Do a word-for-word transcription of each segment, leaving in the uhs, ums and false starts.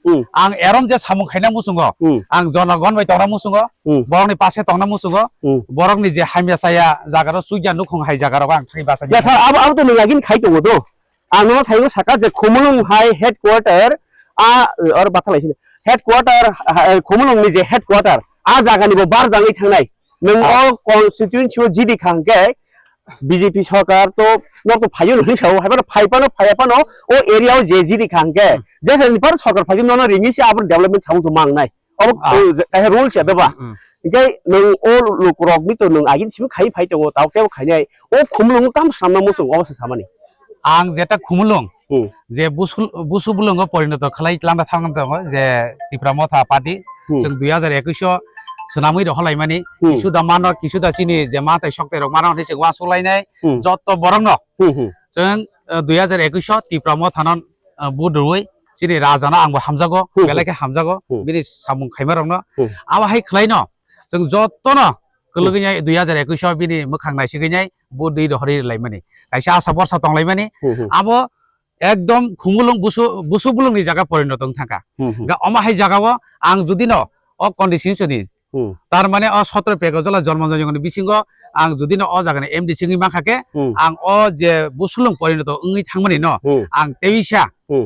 Hmm. Ang erom je samung khaina muchungo, Hmm. ang jonogon bai tongna muchungo, Hmm. borokni pase tongna muchungo, Hmm. borokni je hamya chaya jaga rok, chukya nukhung hai jaga rok ang thangwi bachai Ya, sir, abo, abo to nwng agini khai tongo do. Ang nono thaigo saka je Khumulwng hai headquarter, a, or bathalai sini. Headquarter, ha, Khumulwng ni je headquarter, a jaga ni bo barjangwi thangnai. Nwng Ah. o constituency o G D kha hwnkhe, B J P sarkar to nok to phaio hwnwi sao, hai phano phai phano phaiya phano o area o je jiri kha hwnkhe, Hmm. jesa ni phano sarkar phaikhe nono ringwi se aboni development samung to mangnai. Obo Ah. o je kaisa rules ya doba. Hmm, hmm. Hwnkhe nwng o lukurokni to nwng agini simi khai phai tongo, tao kebo khainai. O Khumulwng tamo swnamna muchung obo se samani. Ang jeta Khumulwng, Hmm. je Busu, Busu Bulwng o porinoto khlai tlangna thangna tongo, je Tipra Motha Party, Hmm. chwng dui hajar ekwis o swnamwi rohorlaimani, Hmm. kisu da mano, kisu da chini je ma tai sok tai rok mano hwnwi chwng uansuk lainai, Hmm. jotto borok no Hmm, hmm. chwng, eh, dui hajar ekwis o Tipra Motha no, eh, vote rwui chini raja no ang bo hamjago, Hmm, belai hmm. khe hamjago, Hmm. bini samung khaima rok no. Hmm. Abo hai khlai no chwng jotto no Hmm. kwlwgwi nai dui hajar ekwis o bini mwkhang naisigwi nai vote rwi rohorwi laimani. Kaisa asa borsa tong laimani. Hmm, hmm. Abo ekdom Khumulwng Busu, Busu Bulwng ni jaga porinoto wng thangkha. Hmm, hmm. Ga omo hai jaga o ang jodi no o condition soni Hmm. Tar mane o sotro peko jola jormo jongoni bisingo ang jodi no o jaga ni M D C wngwi mankha khe, Hmm. ang o je Busulung porinoto wngwi thangmani no Hmm. ang teisa Hmm.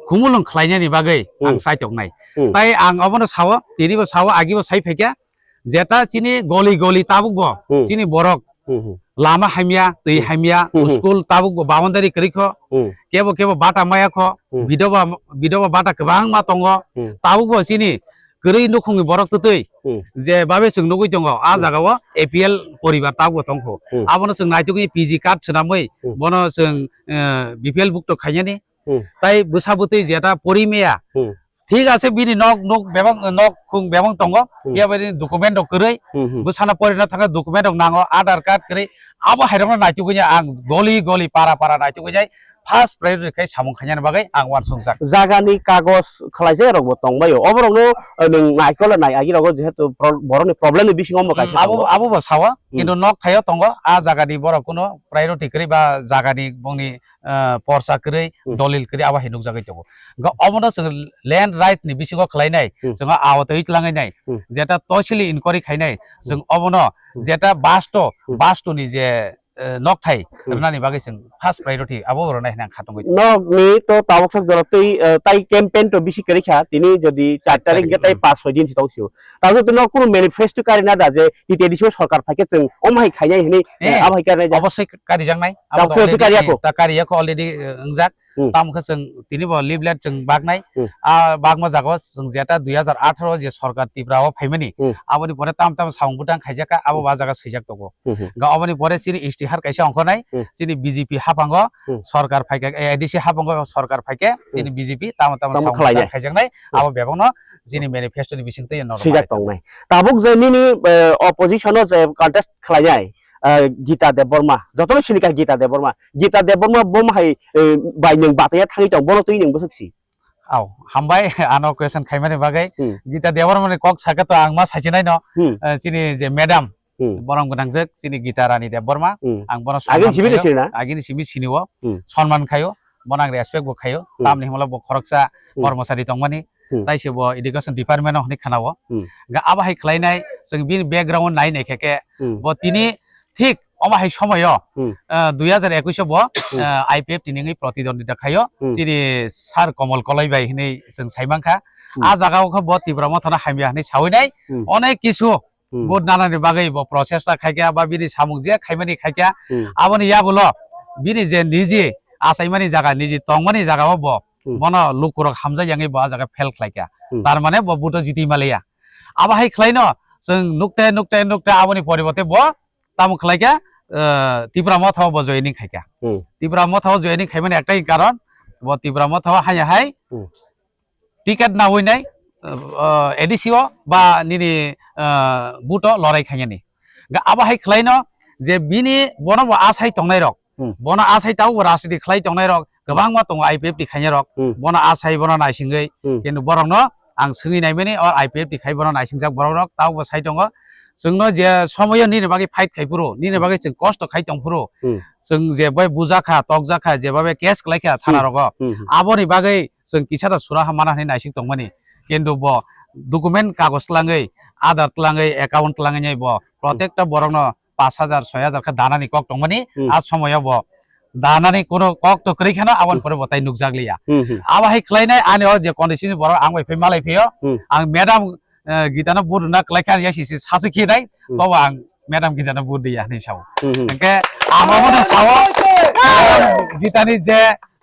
Khumulung khlainani bagwi Hmm. ang chaitoknai. Hmm. Tai ang obono sao, tini bo sao, agi bo sai phaikha, jeta chini goli goli tabuk bo Hmm. chini borok Hmm, hmm. lama hamya, twi Hmm. hamya, Hmm, hmm. school tabuk bo boundary kwrwi kho, Hmm. kebo kebo bata maya kho, Hmm. bidoba, bidoba bata kwbangma tongo, Hmm. tabuk bo chini kwrwi nukhungni borok twtwi Hmm. je babe chwng nugwi tongo, a Hmm. jagao A P L poribar tabuk bo tongkho. Hmm. Abono chwng naitugwi P G card swnamwi Hmm. bono chwng, eh, B P L bukto khainani. Hmm. Tai bwsa bwtwi jeta pori maya. Hmm. Thik ase bini nok, nok bebak, nok khung bebak tongo. Hmm. Phiya bini document rok kwrwi. Hmm, hmm. Bwsano porina thangkhe document rok nango, Aadhaar card kwrwi. Abo hai rokno naitugwi ang goli goli para para naitugwi first priority khai samung khainani bagwi ang uansukjak. Jagani kagoj khwlaijak rokbo tongbaio. Oborokno, eh, nwng naikole nai agi rogo jehetu pro-, borokni problem ni bisingo omo Hmm, kaisa abo, tongo. Abo bo sao, Hmm. kintu nok thaio tongo, a jagani borok kuno priority kwrwi ba jagani bongni ah, porsa kwrwi, Hmm. dolil kwrwi abo hai nukjagwi tongo. Hwnkhe obono chwng land right ni bisingo khlainai, Hmm. chwng awatwi tlangnai, Hmm. jeta toisili inquiry khainai, Hmm. chwng obono Hmm. jeta basto, Hmm. basto ni je, eh, nokthai Hmm. rwnani bagwi chwng first priority abo rwnai hwnwi ang khatungwi tongo. Norokni to tabuksak jorotwi, eh, tai campaign to bisi kwrwi kha, tini jodi char Char tarik hwnkhe tarik, tai hmm. Pas soi din si tong sio. Tabuk to nok kunu manifesto karina da je T T A D C o sorkar phaikhe chwng omo hai khainai hwnwi, eh, Eh, abo hai karnai da. Obosoi karijaknai. Abo Tabuk to to already, kariya eh, kho. Ta kariya kho already, eh, wngjak. Hmm. Tamo khe chwng tini bo leaflet chwng baknai. Hmm. A bakma jaga o chwng jeta dui hajar atharo je sorkar Tripura o phaimani. Hmm. Aboni pore tam tam samung bwtang khaijak kha, abo Hmm. ba jaga swijak tongo. Hmm, hmm. Ga oboni pore chini istihar kaisa ongkhornai, Hmm. chini B J P haphango Hmm. sorkar phaikhe, A D C haphango sorkar phaikhe, Hmm. chini B J P tamo tamo Tamo samung khlainai. Bwtang khaijaknai, Hmm. abo bebakno chini manifesto ni bisingtwi norok Swijak manai tongo. Tongnai. Tabuk je nini, eh, opposition o je contest khlainai, eh, Gita Debbarma, jotono sinikha Gita Debbarma. Gita Debbarma bo hai, eh, bai nwng bataiya thangwi tong, bono twi nwng bwswk si? Au, hambai, ano question khaimani bagwi. Hmm. Gita Debbarma ni kok sakhe to ang ma sachinai no, Hmm. eh, chini je madam, Hmm. borom gwnangjak, chini Gita Rani Debbarma, Hmm. ang bono Agini simi sini na? Agini simi sinio, Hmm. sonman khaio, bono ang respect bo khaio, Hmm. tamni himla bo khoroksa Hmm. kormosari tongmani, Hmm. tai se bo education department o hwnwi khanao. Hmm. Ga abo hai khlainai, chwng bini background nai nai khe khe, Hmm. bo tini thik omo hai somoyo, Hmm. ah, dui hajar ekwis o bo, Hmm. ah, I P F T ni wngwi protidwandita khaio, Hmm. chini Sir Komol Koloi bai hwnwi chwng sai mankha. Hmm. A jaga o khe bo Tipra Mothano hamya hwnwi sawi nai, Hmm. onek kisu Hmm. bo nanani bagwi bo process ta khaikha, ba bini samung je khaimani khaikha, Hmm. aboni yagulo bini je niji achaimani jaga, niji tongmani jaga o bo, Hmm. bono lukurok hamjak yangwi bo a jaga fail khlaikha. Hmm. Tar mane bo buto jiti maliya. Abo hai khlaino chwng nukte, nukte, nukte aboni poribote bo tamo khlaikha, eh, Tipra Mothao bo joining khaikha. Hmm. Tipra Mothao joining khaimani ektai karon, bo Tipra Mothao haya hai Hmm. ticket nawi nai, eh, A D C o ba nini, eh, buto lorai khainani. Ga abo hai khlaino je bini bono bo asai tongnai rok, Hmm. Bono asai tabuk bo rajniti khlai tongnai rok kwbangma tongo I P F T khainai rok. Hmm. Bono asai bono naisingwi Hmm. kintu borokno ang swngwi naimani o I P F T khai bono naisingjak borok rok tabuk bo sai tongo. Chwngno je somoyo nini bagwi fight khai phuru, nini Hmm. bagwi chwng kosto khai tong phuru, Hmm. chwng je bai bujakha, tokjakha, je babe case khlaikha thana Hmm. rogo, Hmm. Aboni bagwi chwng kisa da sura ha mana hinwi naisik tongmani. Kintu bo document kagoj tlangwi, Aadhaar tlangwi, account tlangwi bo protekta borokno pash hajar, soi hajar khe danani kok tongmani, Hmm. a somoyo bo danani kono kok to kwrwi kheno aboni Hmm. pore bo tai nukjakliya. Hmm, hmm. Abo hai khlainai ani o je condition borok ang bai phai malai phio, Hmm. ang madam, eh, Gitano vote rwna kwlai kha ya sisi sasu khinai, Hmm. tobo ang madam Gitano vote rwya hinwi sao. Hmm, hmm. Hwnkhe ang obono sao, madam Gitani je,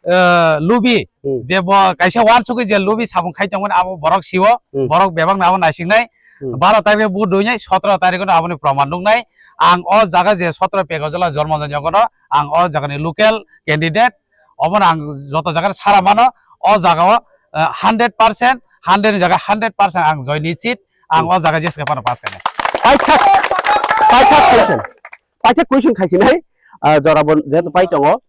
eh, lubi, Hmm. je bo kaisa wansugwi je lubi samung khai tongmani abo borok sio, Hmm. borok bebakno abo naisingnai. Hmm. Baro tarikhe vote rwnai, sotro tarikhe no aboni proman nuknai. Ang o jaga je sotro Pekajala jormo jani jogono, ang o jagani local candidate, obono ang joto jaga sara mano, o jaga o, eh, hundred percent, hundred ni jaga hundred percent ang joy nichit, ang Hmm. o jaga jeska phano pass khainai. Paithak, paithak question, paithak question khaisinai, ah, jora bo jehetu pai tongo,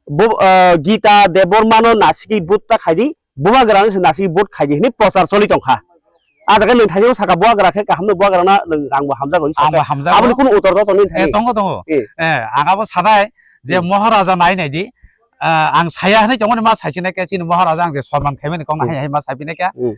bo, ah, Gita Debbarmano nasigwi vote ta khaidi, Bubagrano se nasigwi vote khaidi hinwi prochar choli tongkha. A jaga nwng thani saka Bubagra khe kaham no Bubagrano nwng rang bo hamjago hinwi Ang sakha. Bo hamjago. Aboni kunu utor joto nini Eh, thani. Tongo, tongo. Eh. Eh, ang abo sanai je Hmm. Maharaja nai nai di. Ah, ang saya hinwi tongmani ma saichinai khe chini Maharaja ang je sorman khaimani kok Hmm. hai hai ma saiphinai khe. Hmm.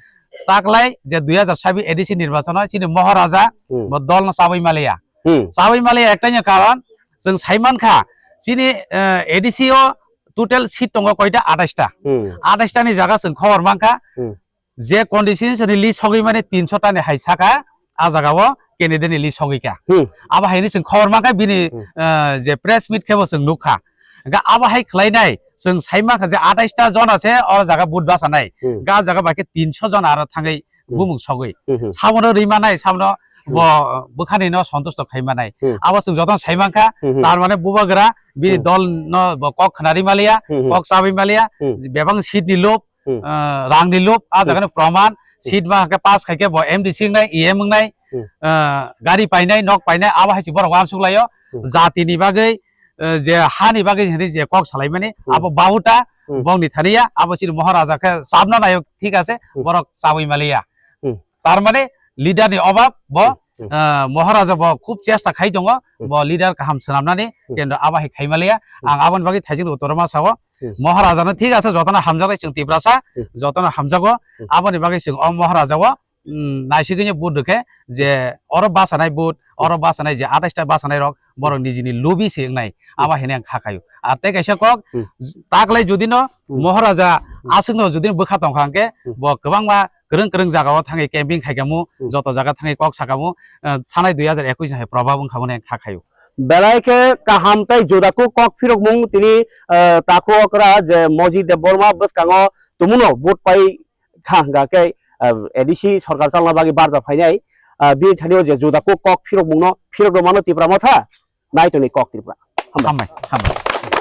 Taklai je dui hajar sabbish A D C nirbachano chini Maharaja Hmm. bo dol no chabai maliya. Hmm. Chabai maliya ektaino karon chwng saimankha chini, eh, A D C o total seat tongo koita? Atais ta. Hmm. Atais ta ni jaga chwng khobor mankha Hmm. je condition ni list sogwi mani tinso ta ni hai saka a jaga o candidate ni list sogwi kha. Hmm. Abo hai ni chwng khobor mankha bini, Hmm. eh, je press meet khe bo chwng nukha. Ga abo hai khlainai chwng saimankha je atais ta jona se o jaga vote basa nai. Hmm. Ga jaga bai khe tinso jona aro thangwi Hmm. bumung sogwi. Hmm, hmm. Sabono rwi manai, sabono Hmm. bo bwkhani no sontusto khai manai. Hmm. Abo chwng jotono sai mankha, Hmm, hmm. tar mane Bubagra bini Hmm. dol no bo kok khna rwi maliya, Hmm, hmm. kok chabai maliya, Hmm. bebak seat ni lob, Hmm. ah, rang ni lob, a Hmm. jaga ni proman, Hmm. seat ma hake pass khai khe bo M D C wngnai, E M wngnai, Hmm. ah, gari painai, nok painai, abo hai se borok uansuk laio, Hmm. jati ni bagwi, eh, je ha ni bagwi hinwi je kok salai mani, Hmm. abo bahuta, Hmm. bong ni thani ya, abo chini Maharaja khe sabna nayo, thik ase, Hmm. borok chabai maliya. Hmm. Tar mane leader ni obab bo, Hmm. Hmm. ah, Maharaja bo khub chesta khai tongo, Hmm. bo leader kaham swnamnani, Hmm. kintu abo hai khai maliya. Hmm. Ang aboni bagwi thaijing rok torma sao, Hmm. Maharaja no thik ase, jotono hamjaknai chwng Tiprasa, Hmm. jotono hamjago, Hmm. aboni bagwi chwng o Maharaja o, um, naisigwi vote rwkhe je oro basanai vote, oro basanai je atais ta basanai rok, borok nijini lubi se wngnai, Hmm. abo hinwi ang kha khaio. Ar tei kaisa kok, Hmm. taklai jodi no Hmm. Maharaja Hmm. aswk no jodi no bwkha tongkha hwnkhe, Hmm. bo kwbangma kwrwng kwrwng jaga o thangwi camping khaikamu, Hmm. joto jaga thangwi kok sakamu, eh, thanai dui hajar ekush hai probab wngkha hwnwi ang kha khaio. Belai khe kaham tei juda kuk kok phirokmung tini, eh, takhuk okra je Moji Debbarma bwskango tumuno vote pai kha hwnkha khe, eh, A D C sorkar chalna bagwi barja phainai, eh, bini thani o je juda kuk kok phirokmung no phirok rwmano Tipra Motha nai tongni kok Tripura. Hambai. Hambai, hambai.